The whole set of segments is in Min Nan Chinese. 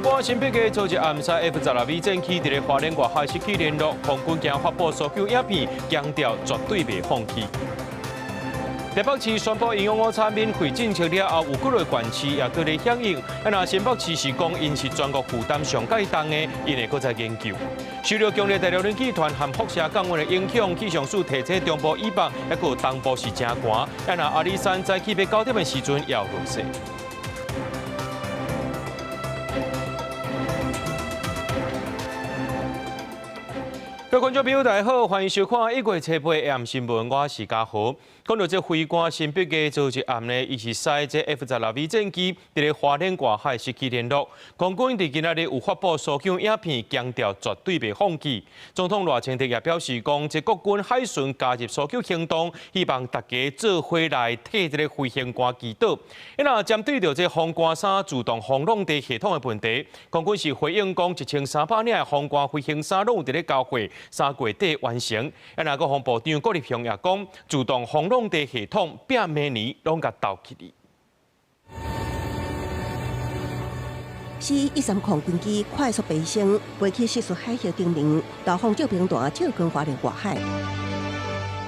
官新北嘅昨日暗時 F-16V 戰機佇咧花蓮外海失去聯絡，空軍驚發布搜救影片，強調絕對袂放棄。台北市宣布營養午餐免費政策了後，有幾个縣市也閣咧響應。啊，若新北市是講𪜶是全國負擔上蓋重的，𪜶會閣再研究。受著強烈對流冷氣團和輻射降溫的影響，氣象署提醒中部以北，抑閣東部是誠寒。啊，若阿里山早起欲九點的時陣也有落雪。各位觀眾朋友，大家好，歡迎收看1月7日 AM 新聞，我是嘉豪。講到這飛官新北嘅昨日暗呢，伊是駛這 F-16V 戰機佇咧花蓮外海失去聯絡。空軍佇今仔日有發布搜救影片，強調絕對袂放棄。總統賴清德也表示講，這國軍海巡加入搜救行動，希望大家做伙來替這个飛行官祈禱。若針對著這風寒衫自動防狼地系統的問題，空軍是回應講，1300領的風寒飛行衫攏有佇咧交貨，3月底完成。啊，若國防部長郭立雄也講，自動防狼地系統拼明年攏共投起去。 C-130軍機快速飛升，飛去失事海域頂面，導航照平台照跟花蓮外海。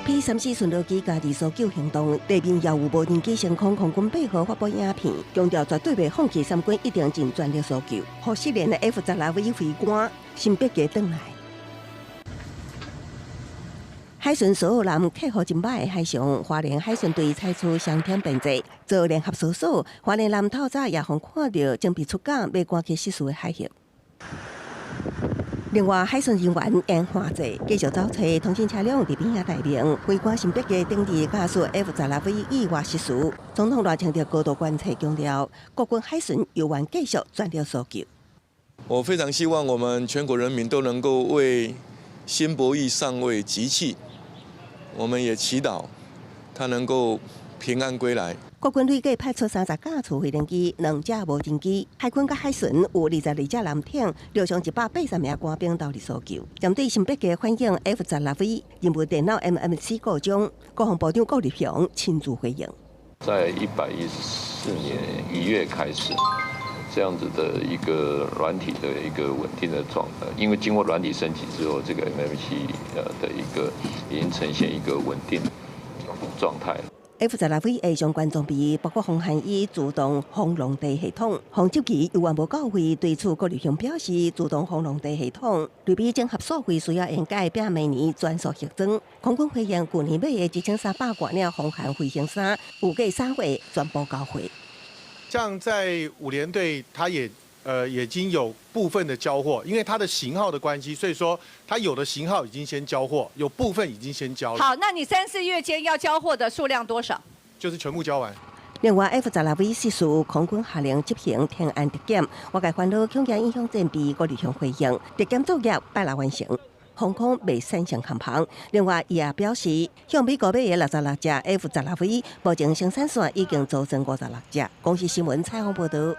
P-34巡邏機加入搜救行動，地面也有無人機升空，空軍八號發布影片，強調絕對袂放棄，三軍一定盡全力搜救。予失聯的 F-16V 飛官新北機轉來。海巡所有人客戶真歹的海上，花蓮海巡隊採取雙點編制做聯合搜索。花蓮南透早也予看著準備出港，欲趕去失事的海域。另外，海巡人員沿岸坐，繼續走揣通信車輛佇邊仔待命。飛官新北機頂日駕駛 F-16V 意外失事，總統賴清德高度關切，強調國軍海巡猶原繼續全力搜救。我非常希望我們全國人民都能夠為辛柏意上尉集氣。我們也祈禱他能夠平安歸來。國軍累計派出30架次飛行機、兩架無人機，海軍佮海巡有22隻艦艇，陸上180名官兵投入搜救。針對新北機反映 F-16V 任務電腦 MMC 故障，國防部長郭立雄親自回應。在114年1月開始，這樣子的一個軟體的一個穩定的狀態，因為經過軟體升級之後，這個 MMC 的一個已經呈現一個穩定狀態。 F-16V 的相關裝備包括防寒衣、自動防狼地系統、防襲機猶原無到位。對此，郭立雄表示，自動防狼地系統類比整合數費需要研改，拼明年全數核裝。空軍回應，舊年買的1300外領防寒飛行衫，預計3月全部交貨。像在五聯隊，他也已經有部分的交貨，因為它的型號的關係，所以說它有的型號已經先交貨，有部分已經先交了。好，那你三四月間要交貨的數量多少？就是全部交完。另外，F-16V 失事，空軍下令執行天安特檢，外界煩惱恐驚影響戰備，郭立雄回應，特檢作業拜六完成，防空袂產生空縫。另外，伊也表示，向美國買的66隻 F-16V，目前生產線已經組裝56隻。公視新聞採訪報導。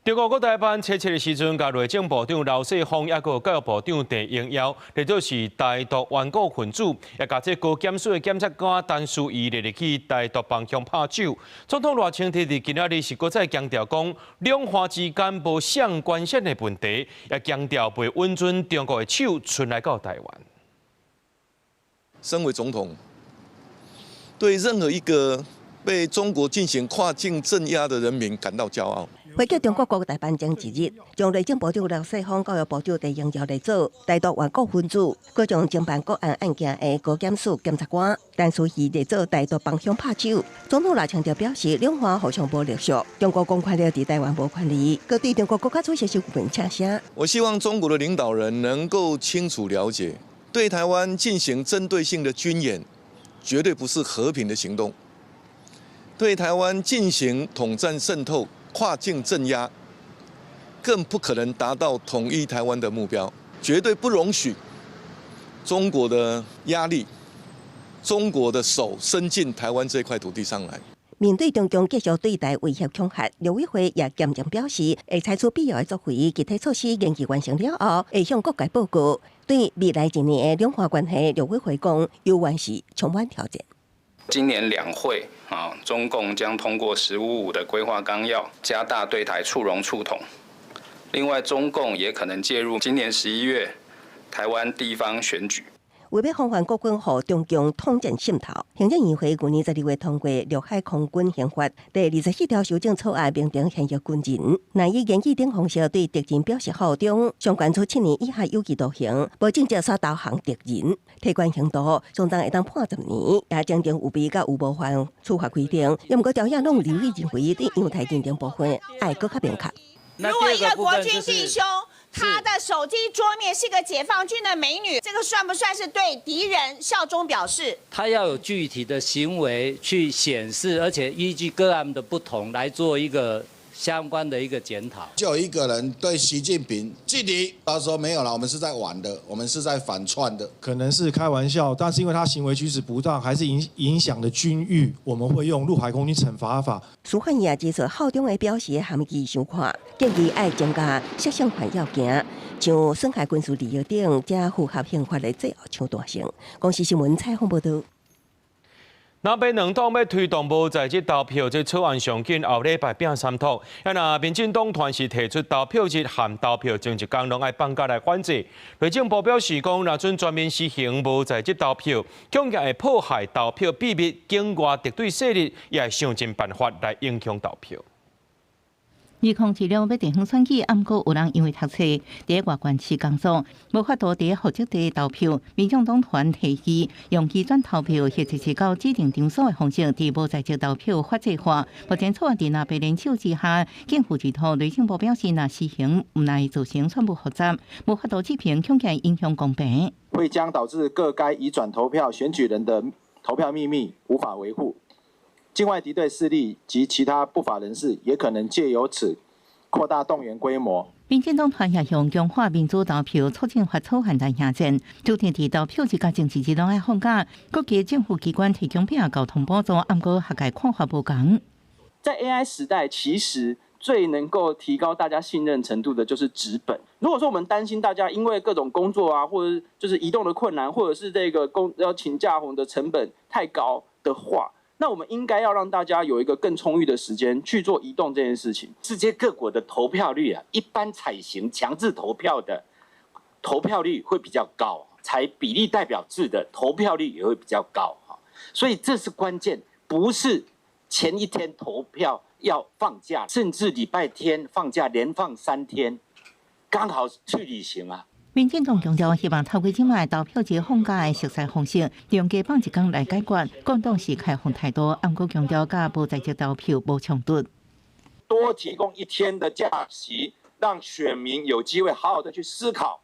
中國國台辦七七的時陣，共內政部長劉世鋒，抑閣教育部長鄭英耀，列做是台獨頑固分子，也共這高檢署的檢察官陳淑儀列入去台獨幫兇拍手。總統賴清德佇今仔日是閣再強調講，兩岸之間無相關性的問題，也強調袂允准中國的手伸來到台灣。身為總統，對任何一個被中國進行跨境鎮壓的人民感到驕傲。回擊中國國台辦前一日，將內政部長劉世鋒、教育部長鄭英耀列做台獨頑固分子，閣將偵辦國安案件的高檢署檢察官陳淑儀列做台獨幫兇拍手。總統賴清德表示，兩岸互相無隸屬，中國公權力佇台灣無權利，閣對中國國家主席習近平嗆聲。我希望中國的領導人能夠清楚了解，對台灣進行針對性的軍演，絕對不是和平的行動。對台灣進行統戰滲透、跨境鎮壓，更不可能達到統一台灣的目標，絕對不容許中國的壓力、中國的手伸進台灣這塊土地上來。面對中共繼續對台威脅恐嚇，陸委會也嚴正表示，會採取必要的作為，具體措施研究完成了後，會向各界報告。對未來一年的兩岸關係，陸委會講，猶原是充滿挑戰。今年兩會啊，中共將通過“十五五”的規劃綱要，加大對台促融促統，另外，中共也可能介入今年11月台灣地方選舉。為欲防範國軍予中共統戰滲透，行政院會舊年12月通過陸海空軍刑法第24條修正草案，明定現役軍人，若以言語等方式對敵人表示效忠，上懸處7年以下有期徒刑；無證照煞投降敵人，提懸刑度，上重會當判10年，也增訂有備佮有謀犯處罰規定。毋過朝野攏立委認為，對印太認定部分愛閣較明確。如果一個國軍弟兄，他的手機桌面是個解放軍的美女，這個算不算是對敵人效忠表示？他要有具體的行為去顯示，而且依據個案的不同來做一個相關的一個檢討。就有一個人對習近平敬禮，他說沒有了，我們是在玩的，我們是在反串的，可能是開玩笑，但是因為他行為舉止不當，還是影響了軍譽，我們會用陸海空軍懲罰法。司法院也指出，效忠的表示含義傷闊，建議愛增加設性犯要件，像損害軍事利益等，才符合刑法的最後搶斷性。公視新聞採訪報導。南北兩黨欲推動無在職投票，這草案上緊後禮拜摒三讀。啊，若民進黨團是提出投票日和投票前一工攏愛放假來反制。內政部表示講，若准全面實行無在職投票，恐驚會破壞投票秘密，境外敵對勢力也會想盡辦法來影響投票。2016欲地方選舉，毋過有人因為讀冊，佇外縣市工作，無法度佇戶籍地投票。民眾黨團提議用移轉投票，或者是到指定場所的方式，佇無在籍投票法制化。目前草案佇藍白聯手之下，政府指出，內政部表示，若實行，毋但會造成選務複雜，無法度執行，恐驚影響公平，會將導致各該移轉投票選舉人的投票秘密無法維護。境外敵對勢力及其他不法人士也可能借由此擴大動員規模。民進黨團也向強化民主投票促進法草案來迎戰，主張佇投票日佮前一日攏愛放假，各級政府機關提供票交通補助，毋過學界看法無仝。在 AI 時代，其實最能夠提高大家信任程度的就是紙本。如果說我們擔心大家因為各種工作啊，或者就是移動的困難，或者是這個工要請假紅的成本太高的話，那我們應該要讓大家有一個更充裕的時間去做移動這件事情。世界各國的投票率啊，一般採行強制投票的投票率會比較高，採比例代表制的投票率也會比較高。所以這是關鍵，不是前一天投票要放假，甚至禮拜天放假連放3天，剛好去旅行啊。民進黨強調，希望透過這擺投票日放假的熟似方式，用加放一工來解決。共黨是開放態度，毋過強調佮無在職投票無衝突。多提供一天的假期，讓選民有機會好好的去思考，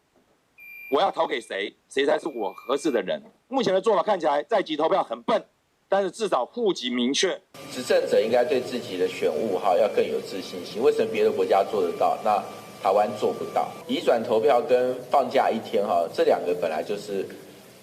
我要投給誰，誰才是我合適的人。目前的做法看起來在籍投票很笨，但是至少戶籍明確。執政者應該對自己的選務哈要更有自信心。為什麼別的國家做得到？那台灣做不到？移轉投票跟放假一天哈，這兩個本來就是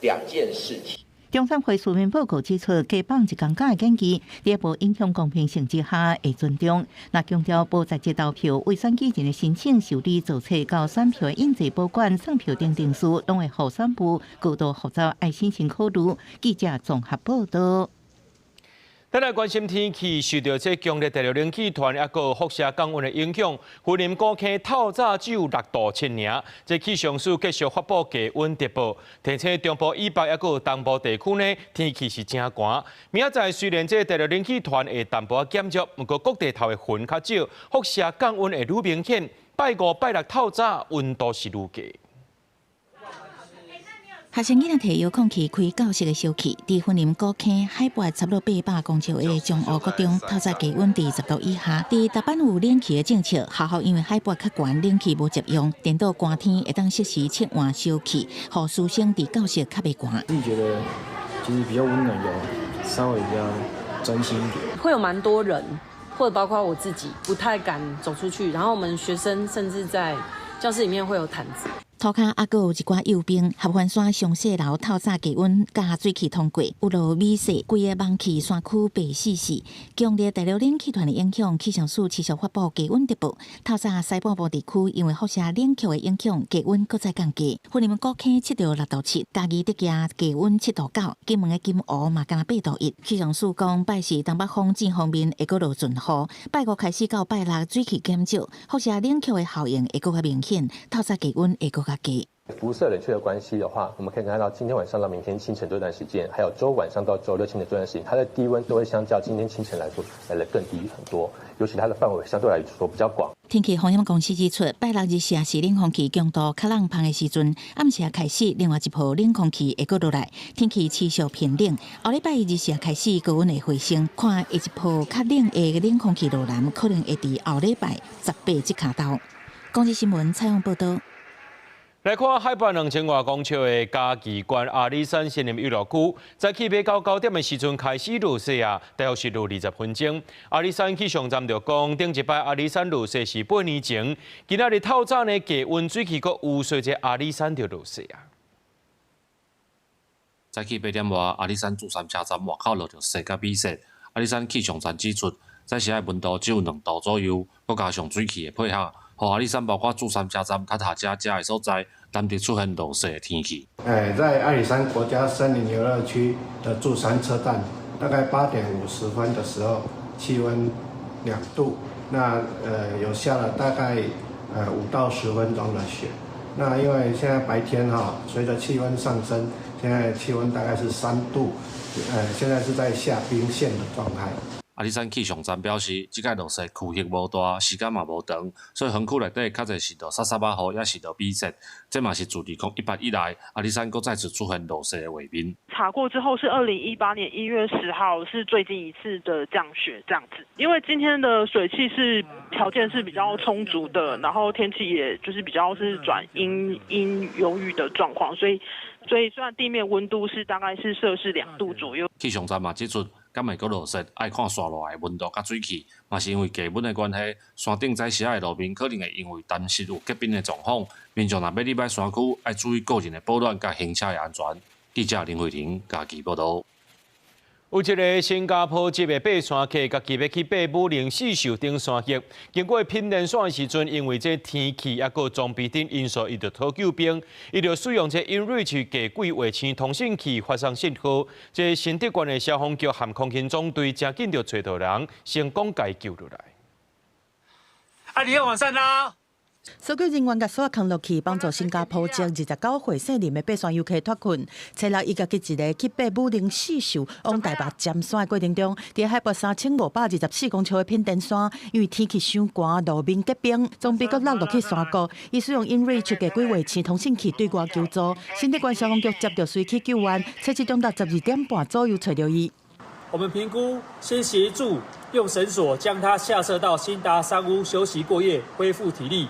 兩件事情。中選會書面報告指出，加放一工假的建議，佇無影響公平性之下會尊重。若強調無在籍投票，為選舉人的申請、受理、造冊到選票印製、保管、算票等程序，攏會予選務高度複雜，愛審慎考慮。記者綜合報道。咱來關心天氣，受著這強烈對流冷氣團抑閣輻射降溫的影響，雲林古坑透早只有6度7爾。這氣象署繼續發布低溫特報，提醒中部以北抑閣東部地區呢，天氣是誠寒。明仔載雖然這對流冷氣團會淡薄仔減弱，毋過各地頭的雲較少，輻射降溫會愈明顯。拜五、拜六透早溫度是愈低。學生囡仔提遙控器開教室的小氣，佇雲林古坑海拔差不多800公尺的彰湖國中，透早低溫佇10度以下。佇達班有冷氣的政策，學校因為海拔較懸，冷氣無捷用，顛倒寒天會當適時切換小氣，予師生佇教室較袂寒。自己覺得其實比較溫暖，有稍微比較專心一點。會有蠻多人，或者包括我自己，不太敢走出去。然後我們學生甚至在教室裡面會有毯子。塗跤猶閣有一寡幼冰，合歡山上雪樓透早低溫佮水汽通過，有落雨雪，規个網去山區白死死。強烈對流冷氣團的影響，氣象署持續發布低溫特報。透早西半部地區因為輻射冷卻的影響，低溫閣再降低。雲林古坑7.6度7，嘉義竹崎低溫7度9，金門的金湖嘛干焦8度1。氣象署講，拜四東北風進鋒面會閣落陣雨，拜五開始到拜六水汽減少，輻射冷卻的效應會閣較明顯，透早低溫會閣較低。輻射冷卻的關係的話，我們可以看到今天晚上到明天清晨這段時間，還有週晚上到週六清晨這段時間，它的低溫都會相較今天清晨來說來得更低很多，尤其它的範圍相對來說比較廣。天氣風險公司指出，拜六日時是冷空氣強度較冷芳的時陣，暗時開始另外一波冷空氣會閣落來，天氣持續偏冷。後禮拜一日時開始高溫會回升，看下一波較冷的冷空氣落南，可能會佇後禮拜18這跤頭。公視新聞採訪報導。來看海拔2000外公尺的嘉義縣阿里山森林遊樂區，早起欲到9點的時陣開始落雪啊，大約是落20分鐘。阿里山氣象站就講，頂一擺阿里山落雪是8年前，今仔日透早呢，低溫水汽閣有隨這阿里山就落雪啊。早起8點外，阿里山柱山車站外口落著雪佮雨雪。阿里山氣象站指出，早時的溫度只有2度左右，閣加上水汽的配合，予阿里山包括柱山車站、塔塔遮遮的所在，難得出現落雪的天氣。在阿里山國家森林遊樂區的柱山車站，大概8點50分的時候，氣溫2度，那有下了大概5到10分鐘的雪。那因為現在白天哈，隨着氣溫上升，現在氣溫大概是3度，現在是在下冰線的狀態。阿里山氣象站表示，這擺落雪區域無大，時間嘛無長，所以園區內底較濟是落沙沙仔雨，抑是落雨雪。這嘛是自2018以來，阿里山閣再次出現落雪的畫面。查過之後是2018年1月10號，是最近一次的降雪這樣子。因為今天的水汽是條件是比較充足的，然後天氣也就是比較是轉陰陰有雨的狀況，所以雖然地面溫度是大概是攝氏2度左右。氣象站嘛指出，敢會閣落雪，愛看沙落來的溫度佮水汽，嘛是因為低溫的關係，山頂早時仔的路面可能會因為澹濕有結冰的狀況。民眾若欲入來山區，愛注意個人的保暖佮行車的安全。記者林慧玲嘉義報導。有一个新加坡籍的爬山客，家己欲去爬武陵四秀登山客，經過品蓮山的時陣，因為這天氣抑閣裝備等因素，伊就討救兵，伊就使用這 inReach 低軌衛星通訊器發送信號。這新竹縣的消防局和空勤總隊誠緊就揣著人，成功共伊救落來。啊，你欲往上拉。搜救人員共索仔囥落去，幫助新加坡籍29歲姓林的爬山遊客脫困。初六，伊家己一个去爬武陵四秀往台北尖山的過程中，佇海拔3524公尺的品田山，因為天氣傷寒，路面結冰，裝備閣落落去山谷。伊使用 inReach 低軌衛星通訊器對外求助。新竹縣消防局接著隨去救援，初七中晝12點半左右揣著伊。我們評估先協助用繩索將他下撤到興達山屋休息過夜，恢復體力。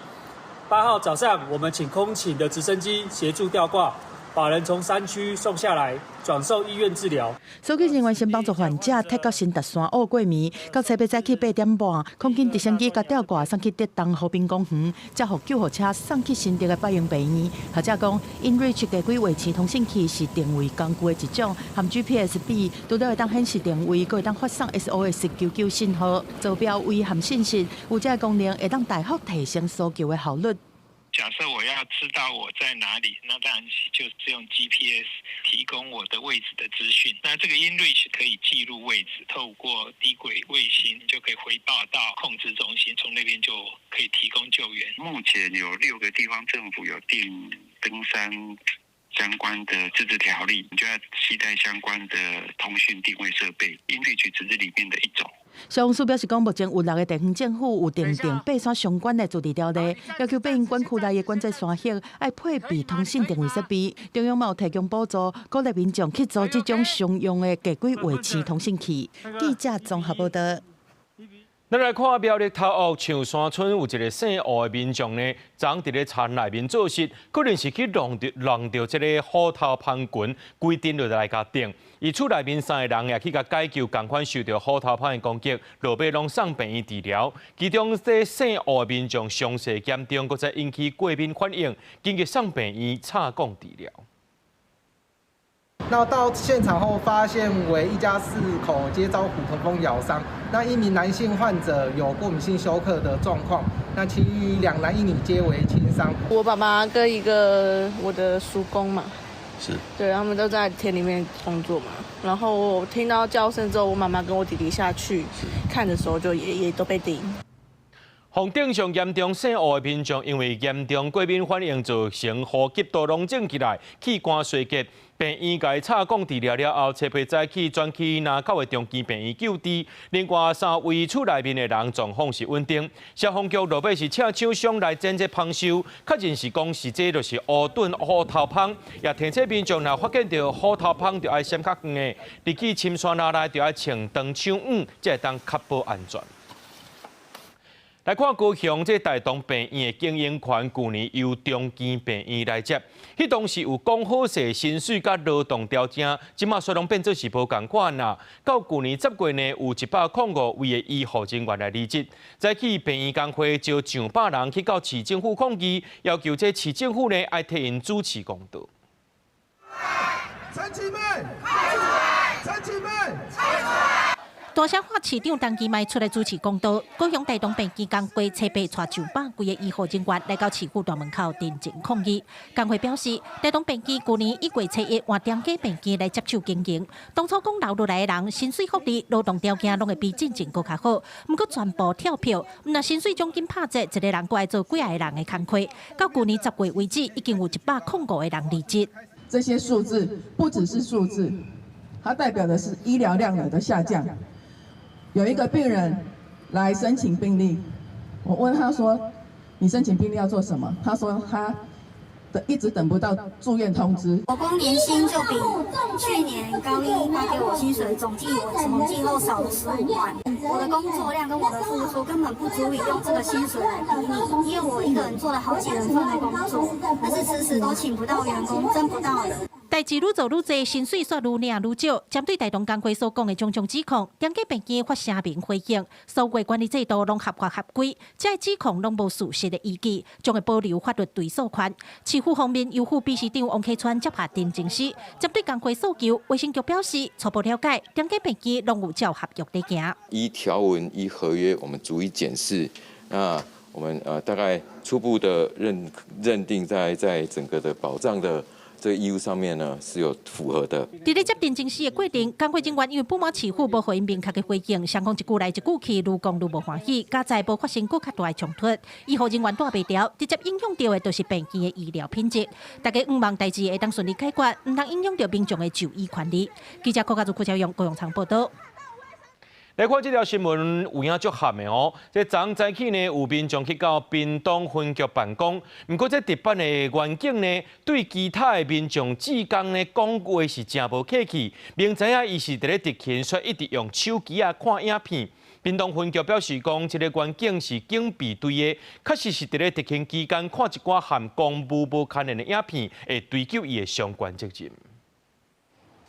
8號早上，我們請空勤的直升機協助吊掛，把人從山區送下來，轉送醫院治療。搜救人員先幫助患者撤到新達山屋過暝，到初八早起8點半，空勤直升機共吊掛送去竹東和平公園，才予救護車送去新竹的百榮病院。學者講，inReach 低軌衛星通訊器是定位工具的一種，和 GPS 比，除了會當顯示定位，閣會當發送 SOS 求救信號、坐標位和信息，有這个功能會當大幅提升搜救的效率。假設我要知道我在哪裡，那當然就是用 GPS 提供我的位置的資訊。那這個 inReach 可以記錄位置，透過低軌衛星就可以回報到控制中心，從那邊就可以提供救援。目前有6個地方政府有訂登山相關的自治條例，你就要攜帶相關的通訊定位設備。inReach 只是裡面的一種。消防署表示講，目前有6个地方政府有訂定爬山相關的自治條例，要求爬佇管區內的管制山客愛配備通訊定位設備。中央嘛有提供補助，鼓勵民眾去租這種商用的低軌衛星通訊器。記者綜合報導。咱來看苗栗頭屋象山村有一个姓吳的民眾呢，昨佇咧田內面做穡，可能是去弄著弄著這个虎頭蜂群，規陣就來共叮。伊厝內面三个人也去共解救，仝款受著虎頭蜂的攻擊，落尾攏送病院治療。其中這姓吳的民眾傷勢嚴重，閣再引起過敏反應，緊急送病院插管治療。那到現場後，發現為一家四口皆遭虎頭蜂咬傷。那一名男性患者有過敏性休克的狀況，那其餘兩男一女皆為輕傷。我爸爸跟一個我的叔公嘛，是，對，他們都在田裡面工作嘛。然後我聽到叫聲之後，我媽媽跟我弟弟下去看的時候，就也都被叮。予叮上嚴重姓吳的民眾，因為嚴重過敏反應造成呼吸道脓腫起來，器官衰竭，病院共伊插管治療了後，初八早起轉去林口的長庚病院救治。另外三位厝內面的人狀況是穩定。消防局落尾是請廠商來剪這蜂鬚，確認是講是這就是烏盾虎頭蜂。也提醒民眾若發現著虎頭蜂，就愛閃較遠的，入去深山內就愛穿長手紡，才會當確保安全。來看高雄這大同病院的經營權，舊年由長庚病院來接，彼當時有講好勢薪水佮勞動條件，這馬煞攏變做是無仝款啦。到舊年10月呢，有105位的醫護人員來離職，早起病院工會召上百人去到市政府抗議，要求這市政府呢愛替𪜶主持公道。陳其邁，陳其邁。大聲喊市長陳其邁出來主持公道，高雄大同病院工會初八帶上百幾个醫護人員來到市府大門口陳情抗議。工會表示，大同病院舊年1月初一換長庚病院來接手經營，當初講留落來的人薪水福利、勞動條件攏會比進前閣較好，毋過全部跳票，毋但薪水獎金拍折，一个人閣愛做幾仔個人的工課。到舊年10月為止，已經有105個人離職。這些數字不只是數字，它代表的是醫療量能的下降。有一個病人來申請病歷，我問他說：“你申請病歷要做什麼？”他說他一直等不到住院通知。我光年薪就比去年高一發給我薪水總計，我總計後少了15萬。我的工作量跟我的付出根本不足以用這個薪水來比擬，因為我一個人做了好幾人份的工作，但是遲遲都請不到員工，徵不到人。代誌愈做愈濟，薪水煞愈領愈少。針對大同工會所講的種種指控，長庚病院發聲明回應，所有管理制度攏合法合規，這个指控攏無事實的依據，將會保留法律追訴權。市府方面由副秘書長王啟川接下陳情書，針對工會訴求，衛生局表示初步了解，長庚病院攏有照合約佇行。依條文依合約，我們逐一檢視。那我們大概初步的認定在整個的保障的這個義務上面呢是有符合的。佇咧接陳情書的過程，工會人員因為不滿市府無予𪜶明確的回應，雙方一句來一句去，愈講愈無歡喜，佳哉無發生閣較大的衝突。醫護人員帶袂牢，直接影響著的就是病院的醫療品質。大家向望代誌會當順利解決，毋通影響著民眾的就醫權利。記者郭家祖、郭朝陽、高永昌報導。來看這條新聞有影足譀的哦。這昨早起呢，有民眾去到屏東分局辦公，毋過這值班的員警呢，對其他的民眾志工呢講話是誠無客氣，明知影伊是佇咧執勤，卻一直用手機仔看影片。屏東分局表示講，這个員警是警備隊的，確實是佇咧執勤期間看一寡和公務無牽連的影片，會追究伊的相關責任。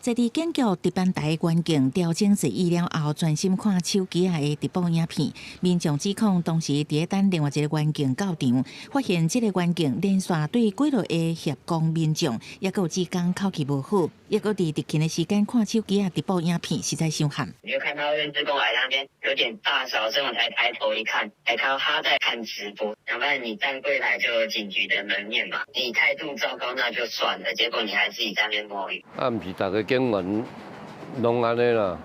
坐佇警局值班台員警調整坐椅了後，專心看手機仔的直播影片。民眾指控當時佇咧等另外一个員警到場，發現這个員警連續對幾落個協工民眾，抑閣有志工口氣無好，抑閣佇執勤的時間看手機仔直播影片，實在傷譀。你就看到認志工來那邊有點大小聲，我才抬頭一看，才看到他在看直播。要不然你站櫃台就有警局的門面嘛，你態度糟糕那就算了，結果你還自己在那邊摸魚。啊，毋是逐个警員攏按呢啦，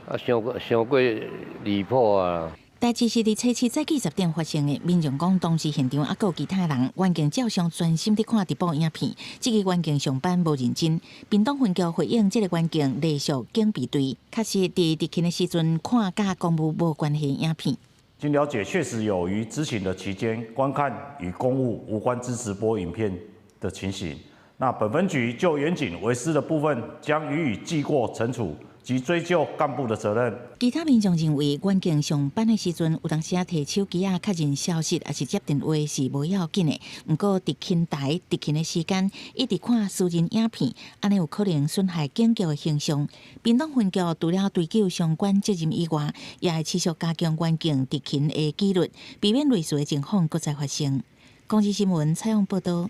啊，傷過離譜啊！代誌是佇初七早起10點發生的，民眾講當時現場猶閣有其他人，員警照常專心佇看直播影片，這个員警上班無認真。屏東分局回應，這个員警隸屬警備隊，確實佇執勤的時陣看佮公務無關係影片。經了解，確實有於執勤的期間觀看與公務無關之直播影片的情形。那本分局就員警違失的部分，將予以記過懲處，及追究幹部的責任。其他民眾認為，員警上班的時陣，有當時仔提手機仔確認消息，抑是接電話是無要緊的。毋過佇勤台執勤的時間，一直看私人影片，按呢有可能損害警局的形象。屏東分局除了追究相關責任以外，也會持續加強員警執勤的紀律，避免類似的情況閣再發生。公視新聞採訪報導。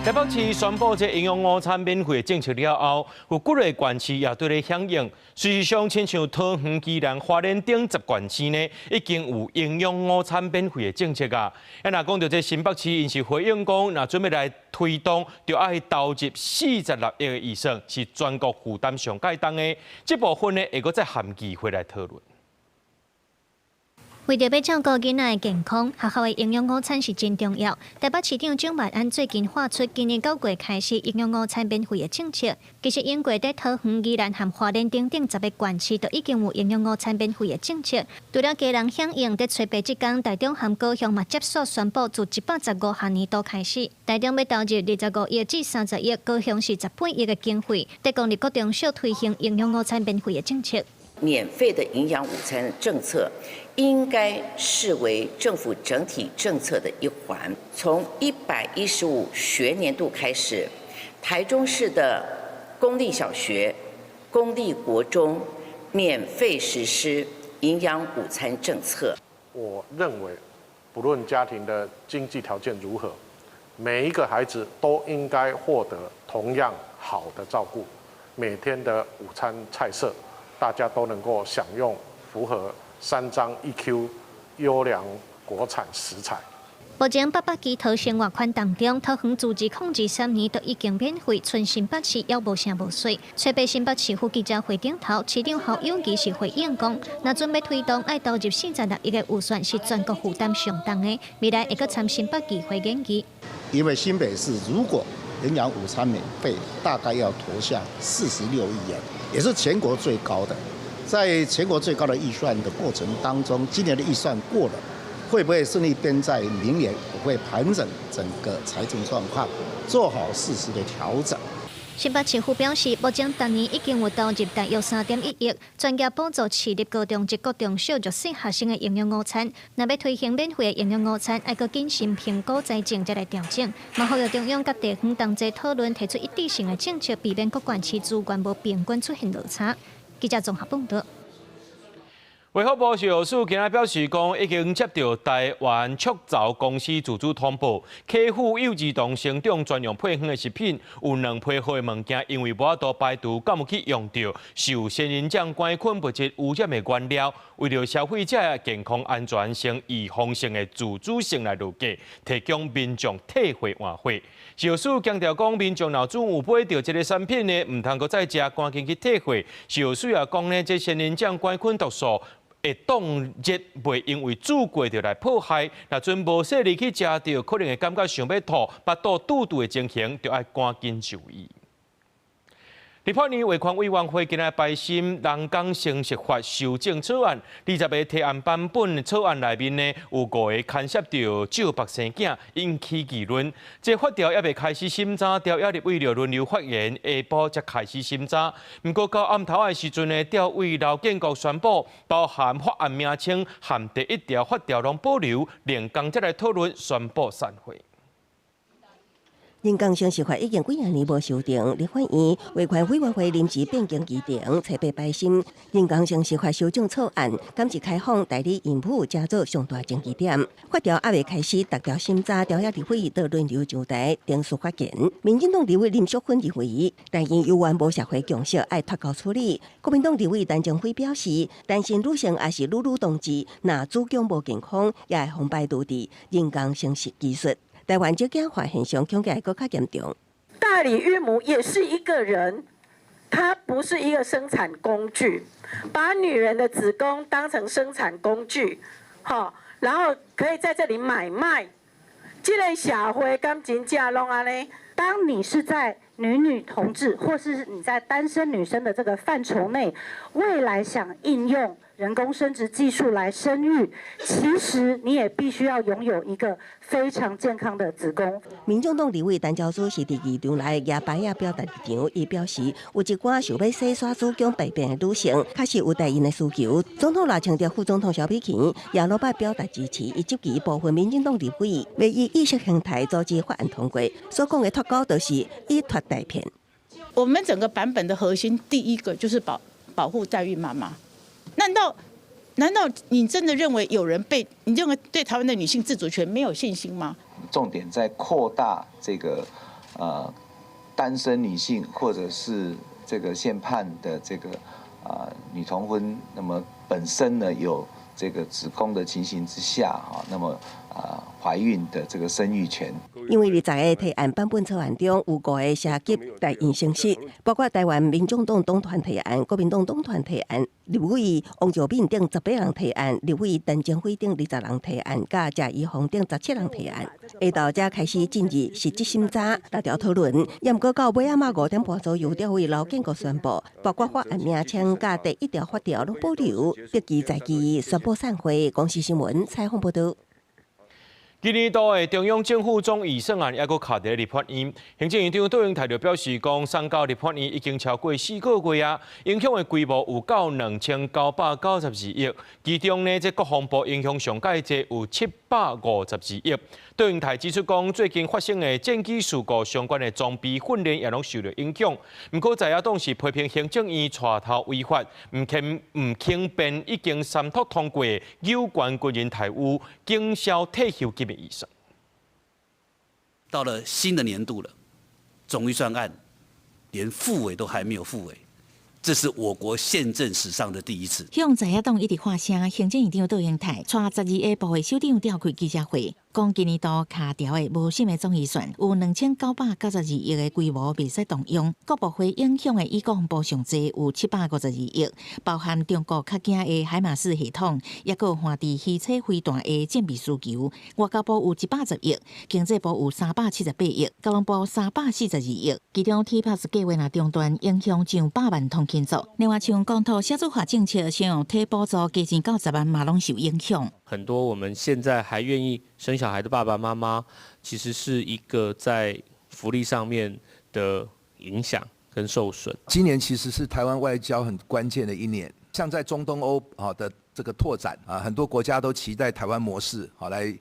台北市宣布這營養午餐免費政策了後，有幾个縣市也對咧響應。事實上，親像桃園、宜蘭、花蓮等10縣市呢，已經有營養午餐免費的政策啊。啊，若講到這新北市，𪜶是回應講，若準備來推動，就愛投入46億的預算，是全國負擔上蓋重的。這部分呢，會閣再含議會來討論。為著欲照顧囡仔的健康，學校的營養午餐是真重要。台北市長蔣萬安最近發出今年9月開始營養午餐免費的政策。其實，英國佇桃園、宜蘭和花蓮等等10个縣市都已經有營養午餐免費的政策。除了家人響應，佇初八這工，台中和高雄嘛接續宣布，自115學年度開始，台中欲投入25億至30億，高雄是18億的經費，提供佇國中小推行營養午餐免費的政策。免費的營養午餐政策應該視為政府整體政策的一環。從115學年度開始，台中市的公立小學、公立國中免費實施營養午餐政策。我認為，不論家庭的經濟條件如何，每一個孩子都應該獲得同樣好的照顧，每天的午餐菜色，大家都能夠享用符合3章1 Q 優良國產食材。目前八百基桃生活圈當中，桃園自2023年都已經免費，賰新北市猶無啥無稅。初八新北市府記者會頂頭，市長侯友宜是回應講，若準備推動愛投入46億的預算，是全國負擔上重的，未來會閣參新北議會研議。因為新北市如果營養午餐免費，大概要投下46億元，也是全國最高的。在全國最高的預算的過程當中，今年的預算過了，會不會順利編在明年？我會盤整整個財政狀況，做好適時的調整。新北市府表示，目前逐年已經有投入大約3.1億，專業補助市立高中及國中小弱勢學生的營養午餐。若欲推行免費的營養午餐，愛閣謹慎評估財政，才來調整。嘛，呼籲中央佮地方同齊討論，提出一致性的政策，避免各縣市資源無平均出現落差。記者綜合報導。衛福部食藥署今仔表示講，已經接到台灣雀巢公司自主通報，客戶幼兒童成長專用配方的食品有2批貨的物件，因為無法度排除，敢有去用著受仙人掌桿菌物質污染的原料，為著消費者的健康安全，先預防性的自主性來落架，提供民眾退貨換貨。食藥署強調講，民眾若準有買著這个產品呢，毋通閣再食，趕緊去退貨。食藥署也講呢，這仙人掌桿菌毒素會凍熱，袂因為煮過就來破壞。若陣無細膩去食著，可能會感覺想欲吐、腹肚肚肚的情形，就愛趕緊就醫。立法院衛權委員會今日排審人工生殖法修正草案，20个提案版本草案內面呢，有5个牽涉著借腹生囝，引起議論。這法條猶未開始審查，朝野立委就輪流發言，下晡才開始審查。毋過到暗頭仔的時陣呢，調委劉建國宣布，包含法案名稱和第1條法條攏保留，另工才來討論，宣布散會。人工生殖法已經幾仔年無修訂，立法院衛權委員會臨時變更議程，初八排審人工生殖法修正草案，敢是開放代理孕母，成做上大爭議點。法條猶未開始逐條審查，朝野立委都輪流上台陳述發言。民進黨立委林淑芬認為，代孕猶原無社會共識，愛脫鈎處理。國民黨立委陳清輝表示，單身女性抑是女女同志，若子宮無健康，也會予排除佇人工生殖技術。台灣少子化現象恐驚會閣較嚴重。代理孕母也是一個人，她不是一個生產工具，把女人的子宮當成生產工具，然後可以在這裡買賣。這個社會敢真正攏按呢？當你是在女女同志，或是你在單身女生的這個範疇內，未來想應用人工生殖技術來生育，其實你也必須要擁有一個非常健康的子宮。民眾黨立委陳昭姿是佇議場內舉牌仔表達立場，伊表示有一寡想欲洗刷子宮排便的女性，確實有代孕的需求。總統賴清德、副總統蕭美琴也攏擺表達支持，伊質疑部分民進黨立委欲以意識形態阻止法案通過，所講的脫鈎就是以脫代騙。我們整個版本的核心，第一個就是保護代孕媽媽。難道你真的認為有人被你認為對台灣的女性自主權沒有信心嗎？重點在擴大這個單身女性或者是這個憲判的這個女同婚，那麼本身呢有這個子宮的情形之下哈，那麼懷孕的這個生育權。因為20個提案版本草案中有五個涉及代孕形式，包括台灣民眾黨黨團提案、國民黨黨團提案、立委王兆敏等18人提案、立委陳貞輝等20人提案，佮謝宜弘等17人提案。下晝才開始進入實質審查，六條討論。也毋過到尾仔仔5點半左右，才會劉建國宣布，包括法案名稱佮第一條法條攏保留，得期在期宣布散會。公視新聞採訪報道。今年度的中央政府總預算案猶閣卡佇立法院，行政院長卓榮泰就表示講，送交立法院已經超過4個月啊，影響的規模有到2992億，其中呢，這國防部影響上蓋濟有752億。卓榮泰指出講，最近發生的戰機事故相關的裝備訓練也攏受著影響。毋過在野黨是批評行政院帶頭違法，毋肯變已經三讀通過有關軍人待遇、警消退休金的預算。到了新的年度了，總預算案連復委都還沒有復委，這是我國憲政史上的第一次。向在野黨一直喊聲，行政院長卓榮泰，帶12个部會首長召開記者會，講今年度卡條的無審的總預算有2992億的規模袂使動用，各部會影響的以國防部上濟有752億，包含中國較驚的海馬斯系統，抑閣環地魚車飛彈的戰備需求。外交部有110億，經濟部有378億，交通部342億。其中 TPAS 計劃若中斷，影響上百萬通勤族。另外，像公托少子化政策，使用體補助加錢到10萬嘛，攏受影響。很多我們現在還願意生小孩的爸爸媽媽，其實是一個在福利上面的影響跟受損。今年其實是台灣外交很關鍵的一年，像在中東歐啊的這個拓展啊，很多國家都期待台灣模式好來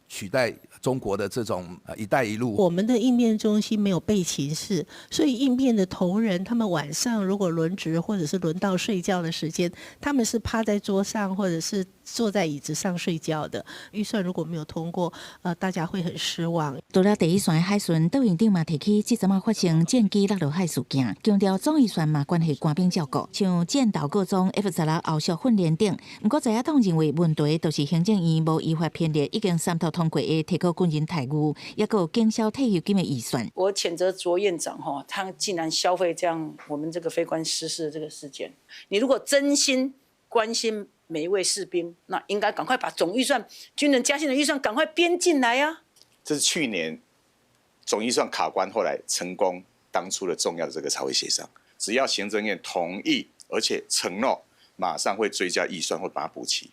取代中國的這種“一帶一路”。我們的應變中心沒有備勤室，所以應變的同仁，他們晚上如果輪值或者是輪到睡覺的時間，他們是趴在桌上或者是坐在椅子上睡覺的。預算如果沒有通過，大家會很失望。除了第一線海巡，卓院長嘛提起，這陣仔發生戰機落落海事件，強調總預算嘛關係官兵照顧，像戰鬥各種 F-16後續訓練等。毋過在野黨認為問題就是行政院無依法編列已經三讀通過的提高軍人待遇，抑閣警消退休金的預算。我譴責卓院長哈，他竟然消費這樣我們這個飛官失事的這個事件。你如果真心關心每一位士兵，那應該趕快把總預算、軍人加薪的預算趕快編進來啊！這是去年總預算卡關，後來成功當初的重要的這個朝會協商，只要行政院同意，而且承諾馬上會追加預算，會把它補齊。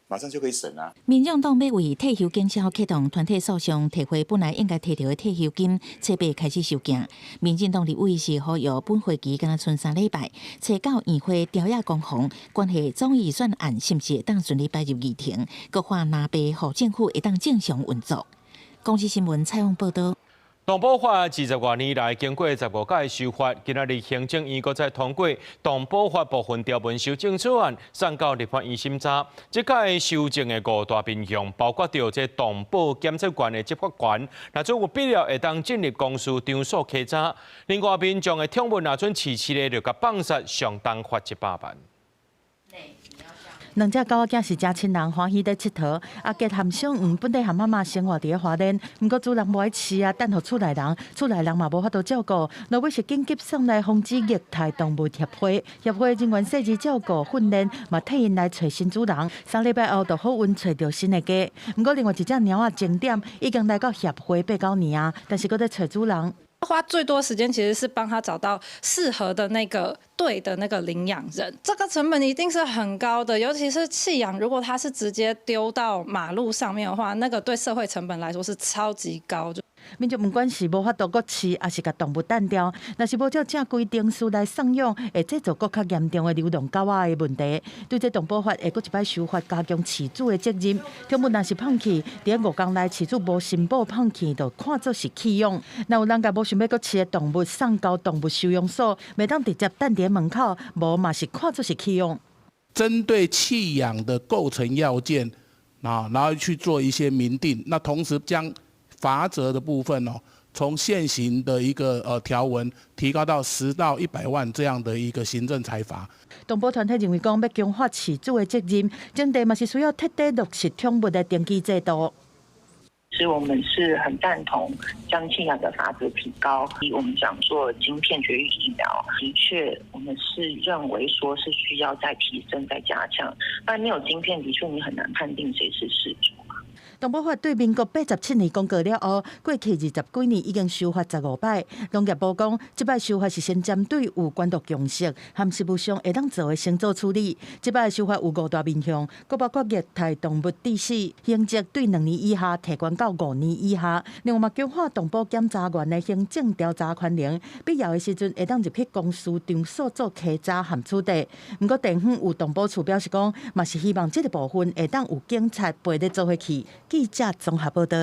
馬上就可以審啊！民眾黨欲為退休警消啟動團體訴訟，提回本來應該提著的退休金，初八開始收件。民進黨立委是呼籲本會期敢若賰3禮拜，初九院會朝野攻防，關係總預算案是毋是會當順利擺入議程，閣畫藍白予政府會當正常運作。公視新聞採訪報導。動保法20外年來，經過15屆修法，今仔日行政院閣再通過動保法部分條文修正草案，送到立法院審查。這屆修正的五大面向，包括著這動保檢測員的執法權，若準有必要會當進入公司場所稽查。另外，民眾的寵物若準飼飼咧，就共放殺，上重罰100萬。兩隻狗仔囝是誠親人，歡喜咧𨑨迌。阿杰和小黃本來和媽媽生活佇咧花蓮，毋過主人無愛飼啊，等予厝內人，厝內人嘛無法度照顧。落尾是緊急送來防止虐待動物協會，協會人員細緻照顧訓練，嘛替𪜶來揣新主人。3禮拜後就好運揣著新的家。毋過另外一隻貓仔前點已經來到協會八九年啊，但是閣咧揣主人。花最多時間其實是幫他找到適合的那個對的那個領養人，這個成本一定是很高的，尤其是棄養，如果他是直接丟到馬路上面的話，那個對社會成本來說是超級高。民眾毋管是無法度閣飼，抑是共動物彈掉，若是無照正規程序來送養，會製造閣較嚴重的流浪狗仔的問題。對這動保法會閣一擺修法，加強飼主的責任。寵物若是放棄，佇5工內飼主無申報放棄，就看做是棄養。若有人共無想欲閣飼的動物送到動物收容所，袂當直接等佇門口，無嘛是看做是棄養。針對棄養的構成要件啊，然後去做一些明定，那同時將罰則的部分哦，從現行的一個條文提高到10到100萬這樣的一個行政裁罰。動保團體認為講，欲強化飼主的責任，前提嘛是需要徹底落實寵物的登記制度。所以我們是很贊同將棄養的罰則提高。以我們講做晶片絕育疫苗，的確我們是認為說是需要再提升、再加強。但沒有晶片，的確你很難判定誰是飼主。動保法對民國87年公告了後，過去20幾年已經修法15擺。農業部講，這擺修法是先針對有關注共識，含實務上會當做的先做處理。這擺修法有五大面向，閣包括虐待動物致死，刑責對2年以下提懸到5年以下。另外嘛，強化動保檢查員的行政調查權能，必要的時陣會當入去公司場所做稽查和處理。毋過地方有動保處表示講，嘛是希望這個部分會當有警察陪咧做伙去。記者綜合報道。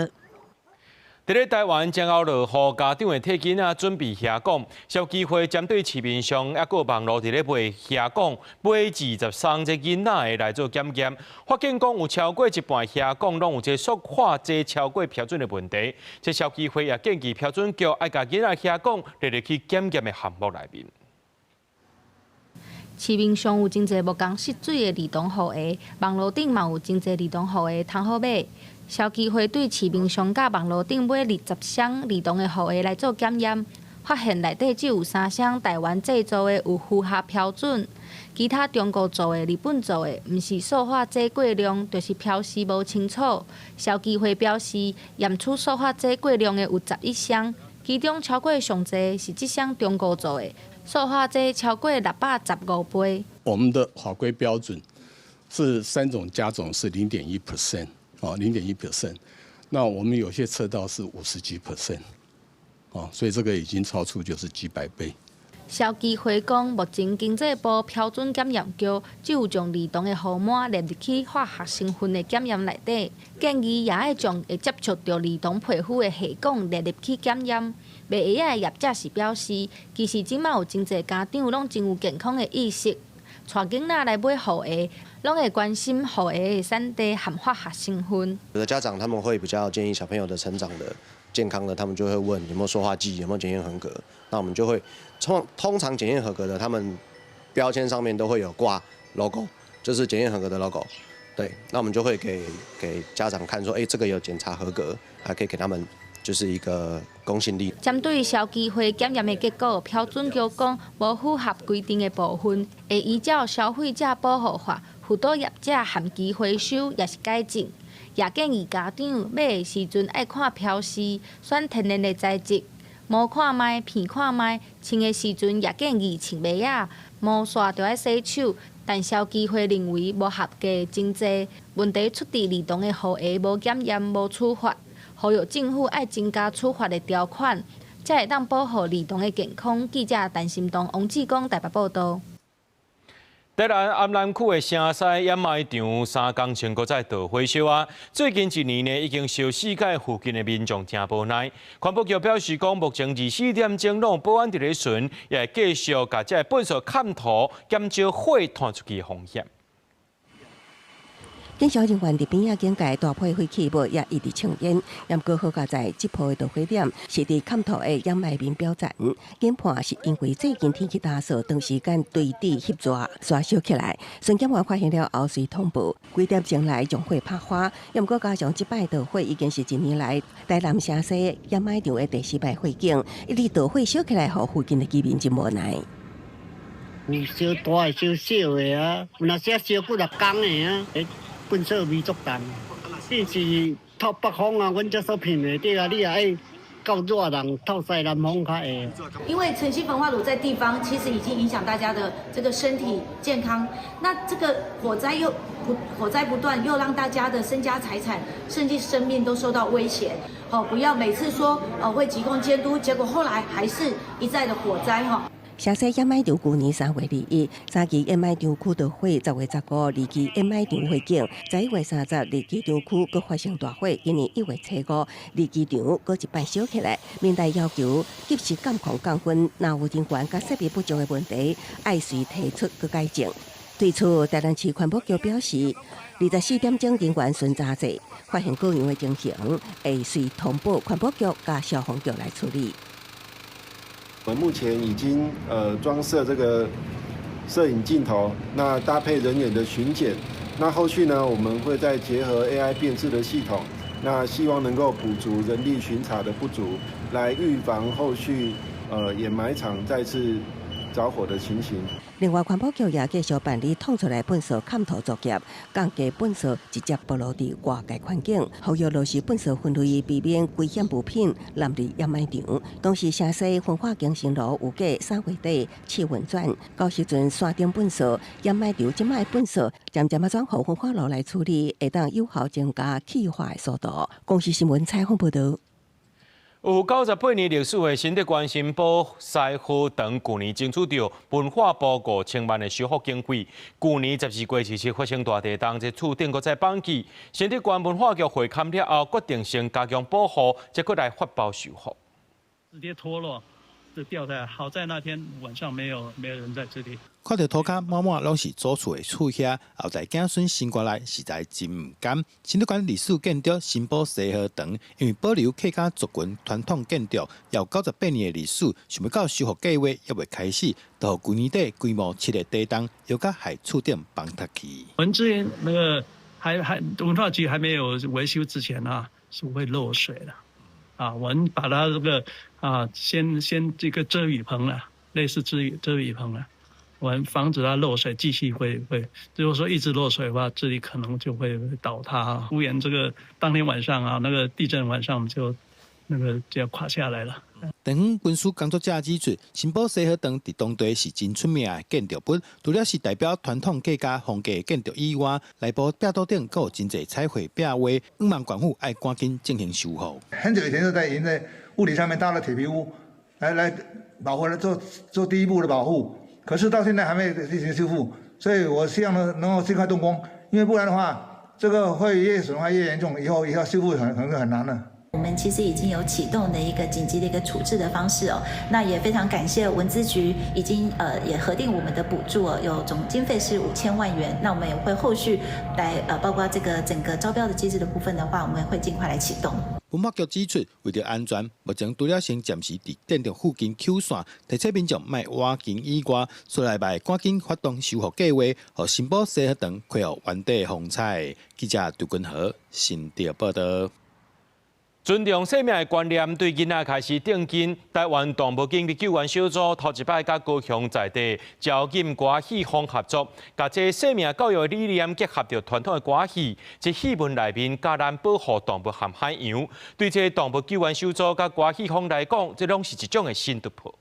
佇咧台灣將要落雨，家長會替囡仔準備蝦講。消基會針對市面上抑閣網路佇咧賣蝦講，買20箱這囡仔的來做檢驗，發現講有超過一半蝦講攏有這塑化劑超過標準的問題。這消基會也建議標準局愛共囡仔蝦講列入去檢驗的項目內面。市面上有真濟無仝色水的兒童雨鞋，網路頂嘛有真濟兒童雨鞋通好買。消基會對市面上佮網路頂買20箱兒童的雨鞋來做檢驗，發現內底只有3箱台灣製造的有符合標準，其他中國做的、日本做的，毋是塑化劑過量，就是標示無清楚。消基會表示，驗出塑化劑過量的有11箱，其中超過上濟是這箱中國做的，塑化劑超過615倍。我們的法規標準是三種加總是0.1%，哦，0.1%。那我們有些測到是50幾 percent，哦，所以這個已經超出就是幾百倍。消基會講，目前經濟部標準檢驗局只有將兒童的雨帽列入去化學成分的檢驗內底，建議也愛將會接觸著兒童皮膚的蝦講列入去檢驗。賣鞋仔的業者是表示，其實這馬有真濟家長攏真有健康的意識，帶囡仔來買雨鞋，攏會關心雨鞋的產地和化學成分。有的家長他們會比較建議小朋友的成長的健康的，他們就會問有沒有塑化劑，有沒有檢驗合格。那我們就會通常檢驗合格的，他們標籤上面都會有掛 logo，就是檢驗合格的 logo。對，那我們就會給家長看，說，哎，這個有檢查合格，還可以給他們就是一個公信力。針對消基會檢驗的結果，標準局講無符合規定的部分，會依照消費者保護法，輔導業者限期回收，抑是改進。也建議家長買的時陣愛看標示，選天然的材質，摸看覓，闻看覓，穿的時陣也建議穿襪仔，毛線著愛洗手。但消基會認為無合格真濟，問題出佇兒童的雨鞋無檢驗、無處罰，呼籲政府愛增加處罰的條款，才會當保護兒童的健康。記者陳心東、王志剛台北報道。台南安南區的城西掩埋場3工前閣再導火燒啊！最近一年呢，已經燒四屆附近的民眾誠無奈。環保局表示講，目前24點鐘攏有保安佇咧巡，也會繼續共這個糞埽崁塗，減少火傳出去的風險。警消人員佇邊仔警戒大批廢棄物也一直衝煙，毋過好佳哉這波的導火點是佇崁塗的掩埋面表層，研判是因為最近天氣乾燥，長時間堆佇翕熱，煞燒起來。巡檢員發現了後隨通報，幾點鐘來將火拍花。毋過加上這擺導火已經是一年來台南城西掩埋場的第四擺火警，一直導火燒起來，予附近的居民真無奈。有燒大的、燒小的啊，有若時燒幾若工的啊。糞埽味足重，你是透北風啊，阮才所聞袂著啊！你若愛夠熱人，透曬南風較會。因為晨曦焚化爐在地方，其實已經影響大家的這個身體健康。那這個火災又不火災不斷，又讓大家的身家財產甚至生命都受到威脅。哦，不要每次說會疾控監督，結果後來還是一再的火災哈。城西掩埋場舊年3月21，三期掩埋場區著火，10月15，二期掩埋場火警，11月30，二期場區閣發生大火。今年1月5，二期場閣一擺燒起來。民代要求及時監控降溫，若有人員佮設備不足的問題，愛隨提出閣改進。對此，台南市環保局表示，24點鐘人員巡查制，發現過樣的情形，會隨通報環保局佮消防局來處理。我們目前已經裝設這個攝影鏡頭，那搭配人員的巡檢，那後續呢，我們會再結合 AI 辨識的系統，那希望能夠補足人力巡查的不足，來預防後續掩埋場再次著火的情形。另外，環保局也繼續辦理淌出來糞埽崁塗作業，降低糞埽直接暴露佇外界環境，呼籲落實糞埽分類，避免危險物品濫入掩埋場。同時，城西焚化更新爐有過3月底試運轉，到時陣山頂糞埽掩埋場這擺糞埽，漸漸仔轉予焚化爐來處理，會當有效增加氣化的速度。公視新聞採訪報導。有98年歷史的新竹縣新埔西河堂，舊年爭取著文化部5000萬的修復經費。舊年12月27發生大地動，這厝頂閣再崩去。新竹縣文化局會勘了後，決定先加強保護，再閣來發包修復。直接脫落，就掉在。好在那天晚上沒有人在這裡。看著塗跤滿滿攏是祖厝的厝瓦，後代子孫生活來實在真毋甘。新竹縣歷史建築新埔西河堂，因為保留客家族群傳統建築，有98年的歷史，想欲到修復計劃猶未開始，就舊年底規模七个地動，搖甲害厝頂崩塌去。我們之前那個還文化局還沒有維修之前啊，是會漏水的。啊，我們把它這個啊，先這個遮雨棚啦，類似遮雨棚啦。我們防止它漏水，繼續會，如果說一直漏水的話，這裡可能就會倒塌。屋檐這個當天晚上啊，那個地震晚上就那個就要垮下來了。地方軍事工作者指出，新埔西河堂佇當地是真出名的建築物，除了是代表傳統客家風格的建築以外，內部壁桌頂閣有真濟彩繪壁畫，向望縣府愛趕緊進行修復。很久以前就在已經在屋頂上面搭了鐵皮屋，來保護來做第一步的保護。可是到現在還沒進行修復，所以我希望呢能夠盡快動工，因為不然的話，這個會越損壞越嚴重，以後修復很難了。我們其實已經有啟動的一個緊急的一個處置的方式哦，那也非常感謝文資局已經也核定我們的補助哦，有總經費是5000萬元，那我們也會後續來包括這個整個招標的機制的部分的話，我們會盡快來啟動。文化局指出，為著安全，目前除了先暫時佇建築附近抾線，提醒民眾莫倚近以外，下禮拜趕緊發動修復計劃，予新埔西河堂恢復原底風采。記者杜君和新竹報導。尊重生命的觀念，對囡仔開始定根。台灣動物緊急救援小組頭一擺佮高雄在地招金歌戲坊合作，共這生命教育的理念結合著傳統的歌戲，這戲文內面教咱保護動物和海洋。對這動物救援小組佮歌戲坊來講，這攏是一種的新突破。